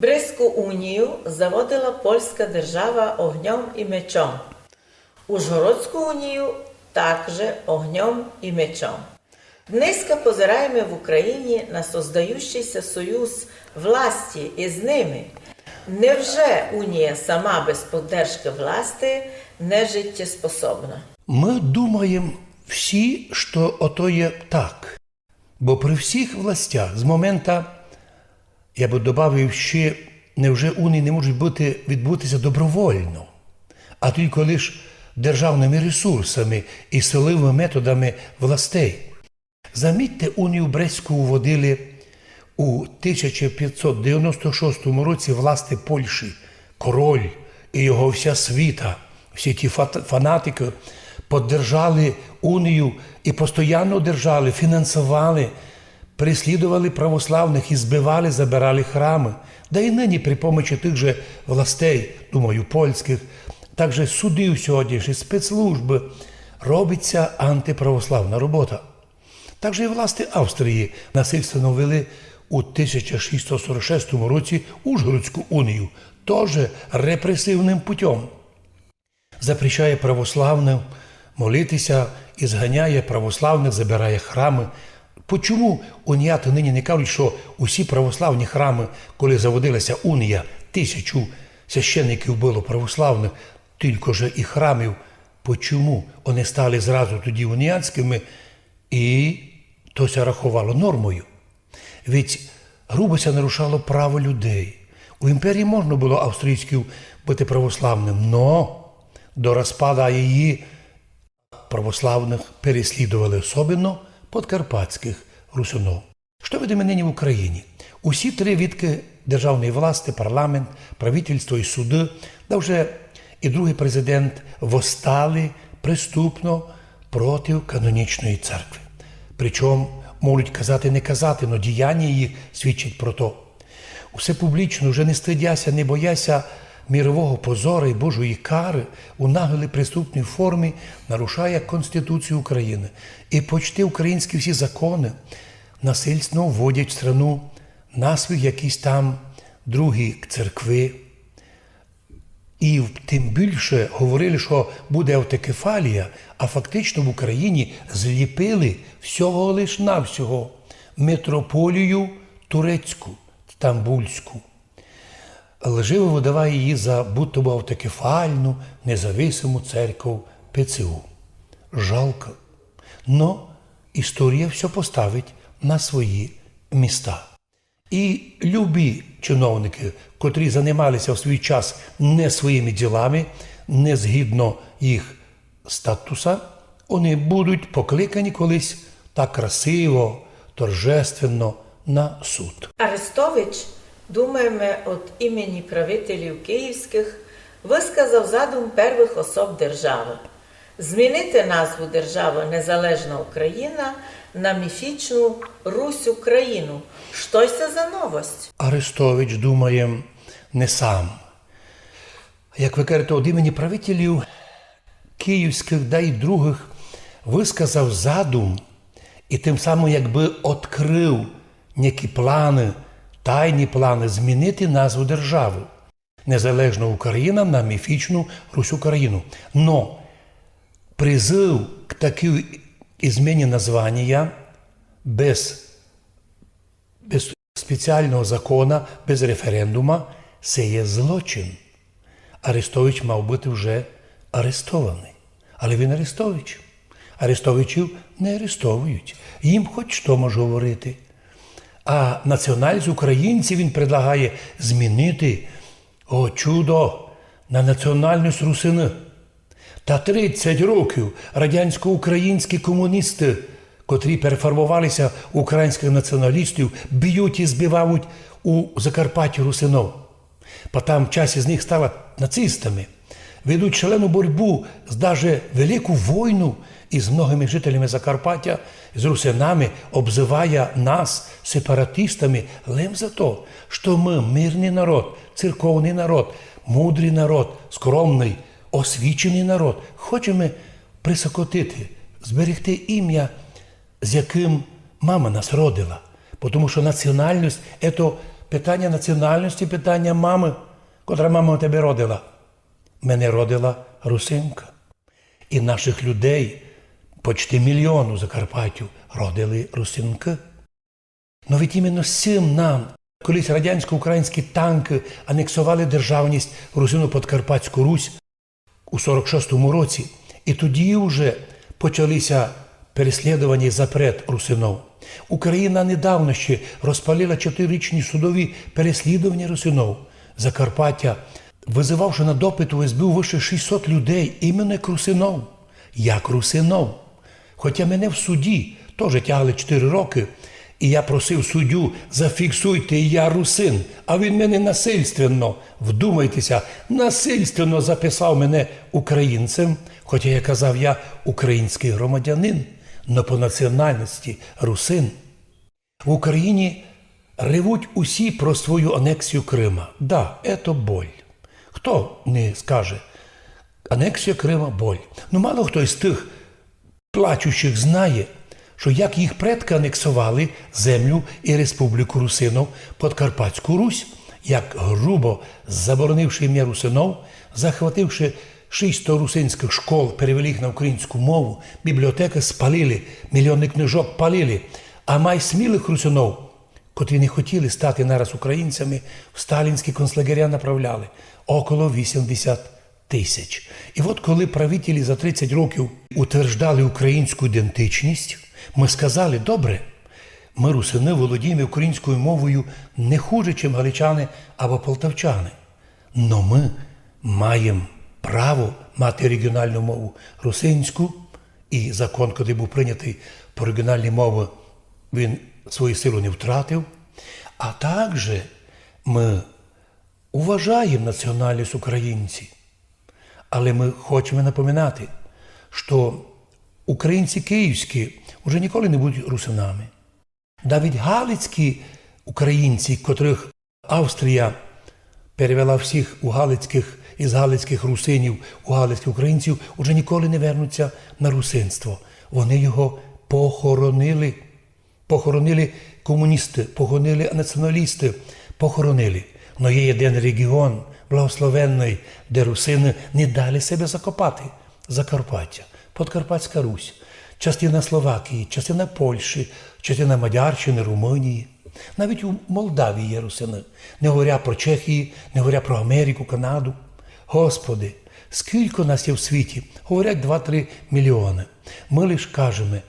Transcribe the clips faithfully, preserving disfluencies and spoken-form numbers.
Брестську унію заводила польска держава огньом і мечом. Ужгородську унію также огньом і мечом. Днеська позираєме в Україні на создающий ся союз власти із ними. Невже унія сама без поддержкы власти не життєспособна? Мы думаєм всі, што ото є так. Бо при всіх властях з момента, я бы добавив ще, невже унії не можуть быти, відбутися добровольно, а тілько лиш державными ресурсами і силовыми методами властей. Замітьте, унію Брестську уводили у тисяча пятсот девяносто шостому році власти Польщі. Король і його вся світа, всі ті фат-, фанатикы поддержали унію і постоянно держали, фінансовали, переслідовали православных і збивали, забирали храмы. Да і нині при помочі тых же властей, думаю, польськых, также судів сьогоднішніх, спецслужбы, робить ся антиправославна робота. Также і власти Австрії насильственно ввели у тисяча шістсот сорок шестому році Ужгородську унію, тоже репресивным путём. Запрещає православным молити ся, ізганяє православных, забирає храмы. Почому уніяты нині не кажуть, што усі православні храмы, коли заводила ся унія, тисячу священників было православных, тілько же і храмів, почому они стали зразу тоді уніянськыми, і то ся раховало нормою. Ведь грубо ся нарушало право людей. У імперії можна было австрійським быти православным, но до розпада її православных переслідовали, особенно подкарпатськых русинов. Што видиме нині в Україні? Усі три віткы державної власти, парламент, правительство і суды, да вже і другый президент, восстали преступно проти канонічної церкви. Причому можуть казати, не казати, но діяння їх свідчить про то. Усе публічно, вже не стыдяся, не бояся мірового позора і Божої кары, у наглій преступній формі нарушає Конституцію України і почти українські всі законы, насильственно вводять в страну назвы якісь там другі церкви. І в-, тим більше говорили, што буде автокефалія, а фактично в Україні зліпили всього лиш навсього митрополію турецьку, стамбульську. Лживо выдаває її за будто бы автокефальну, независиму церков П Ц У. Жалко. Но історія всьо поставить на свої міста. І любі чиновникы, котрі занимали ся в свій час не своїми ділами, не згідно їх статуса, они будуть покликані колись так красиво, торжественно на суд. Арестович, думаєме, од імені правителів київськых, высказав задум первых особ державы. Змінити назву державы Незалежна Україна на міфічну Русь Україну. Што се за новость? Арестович, думаєм, не сам. Як вы кажете, од імені правителів київськых, да й другых, высказав задум і тим самым якбы открыв некі планы, тайні планы змінити назву державы. Незалежна Україна на міфічну Русь Україну. Но призыв к такій ізмені названія без, без спеціалного закона, без референдума, се є злочин. Арестович мав быти вже арестованый. Але він Арестович. Арестовичів не арестовують. Їм хоч што мож говорити. А національность українців він предлагає змінити, о чудо, на національность русины. Та тридцять років радянсько-українські комуністы, котрі переформовали ся в українськых націоналістів, бють і збивають у Закарпатті русинов. Потом часть із них стала нацистами. Ведуть шалену боротьбу, даже велику войну із многыми жителями Закарпаття, з русинами, обзывая нас сепаратистами лем за то, што мы мирный народ, церковный народ, мудрый народ, скромный, освіченый народ. Хочеме присокотити, зберегти імя, з якым мама нас родила. Потому што національность — ето Питаня національности, питаня мамы, котра мама тебе родила. Мене родила русинка. И наших людей, почти мільйон у Закарпатю, родили русинкы. Но ведь именно з сим нам, колись радянсько-українські танкы анексовали державность Русино-Подкарпатську Русь у сорок шостому році, и тоді уже почали ся переслідованя и запрет русинов. Україна недавно ще розпалила чотирирічні судові переслідованя русинов Закарпатя, вызывавши на допит у СБУ выше шістсот людей именно як русинов. Як русинов. Хотя мене в суді тоже тягли чотири рокы, и я просив суддю: «Зафіксуйте, я русин». А він мене насильственно, вдумайте ся, насильственно записав мене українцем, хотя я казав, я українськый громадянин, но по національности русин. В Україні ревуть усі про свою анексію Крима. Да, это боль. Хто не скаже? Анексія Крима — боль. Ну, мало хто из тых плачущих знає, што як їх предкы анексовали землю и республіку русинов, Подкарпатську Русь, як грубо заборонивши імя русинов, захвативши шістсот русинськых школ, перевели їх на українську мову, бібліотекы спалили, мільйоны книжок палили, а май смілых русинов, котрі не хотіли стати нараз українцями, в сталінські концлагеря направляли около вісімдесят тисяч. И от коли правителі за тридцять років утверждали українську ідентичность, мы сказали: «Добре, мы, русины, володієме українською мовою не хуже, чим галичани або полтавчани. Но мы маєм право мати регіоналну мову русинську», и закон, коли быв принятый по регіоналній мові, він свою силу не втратив. А также мы уважаєм націоналность українці. Але мы хочеме напоминати, што українці київські уже ніколи не будуть русинами. Навіть галицькі українці, котрых Австрія перевела всіх у галицькых, из галицькых русинів у галицькых українців, уже ніколи не вернуться на русинство. Вони його похоронили. Похоронили комуністы, похоронили націоналісты, похоронили. Но є єден регіон благословенный, де русины не дали себе закопати. Закарпаття, Подкарпатська Русь, частина Словакії, частина Польщі, частина Мадярщины, Румынії. Навіть у Молдавії є русины, не говоря про Чехії, не говоря про Америку, Канаду. Господи, скілько нас є в світі? Говорять, два-три мільйоны. Мы лиш кажеме,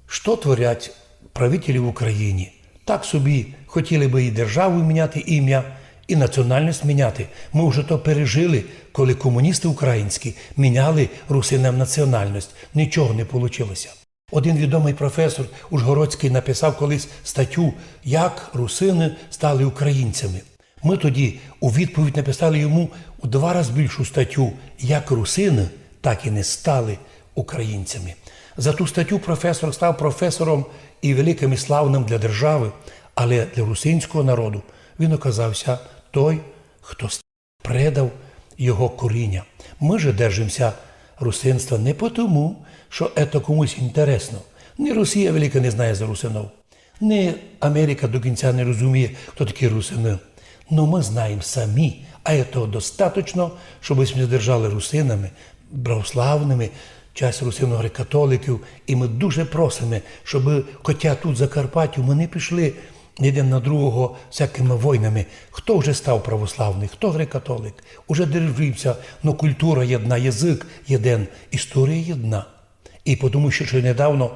што творять правителі в Україні. Так собі хотіли бы и державу міняти, імя, и націоналность міняти. Мы вже то пережили, коли комуністы українські міняли русинам націоналность. Нічого не получило ся. Один відомый професор ужгородськый написав колись статю, як русины стали українцями. Мы тоді у відповідь написали йому у два раз більшу статю, як русины так и не стали українцями. За ту статю професор став професором и великым, и славным для державы, але для русинського народу він оказався той, хто предав його коріня. Мы же держимся русинства не потому, што ето комусь інтересно. Ні Росія велика не знає за русинов, ні Америка до кінця не розуміє, хто такі русины. Но мы знаєм самі, а этого достаточно, штобы ся держали русинами, православными, часть русинов греко-католиків, и мы дуже просиме, штобы, хотя тут, в Закарпаттю, мы не пішли єден на другого всякыми войнами. Хто вже став православный, хто греко-католик, уже держимся, но культура єдна, язык єден, історія єдна. И потому што ще недавно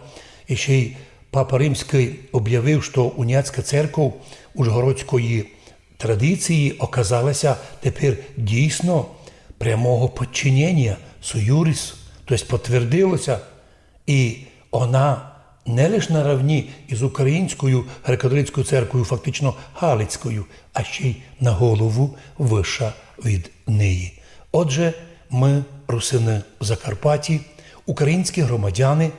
іщи й папа Римськый обявив, што уніатська церков ужгородської традиції оказала ся тепер дійсно прямого подчинєня, sui iuris, то єсть потвердило ся, и она не лиш наравні из українською греко-католицькою церквою, фактично галицькою, а ще й на голову выша від неї. Отже, мы, русины в Закарпатті, українські громадяни,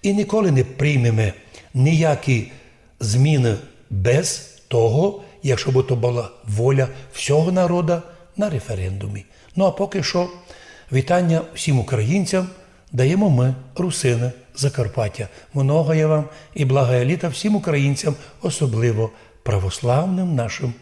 и ніколи не приймеме ніякі зміны без того, якщо бы то была воля всього народа на референдумі. Ну а поки што, вітаня всім українцям даємо мы, русины Закарпаття. Многоє вам и благоє літа всім українцям, особливо православным нашым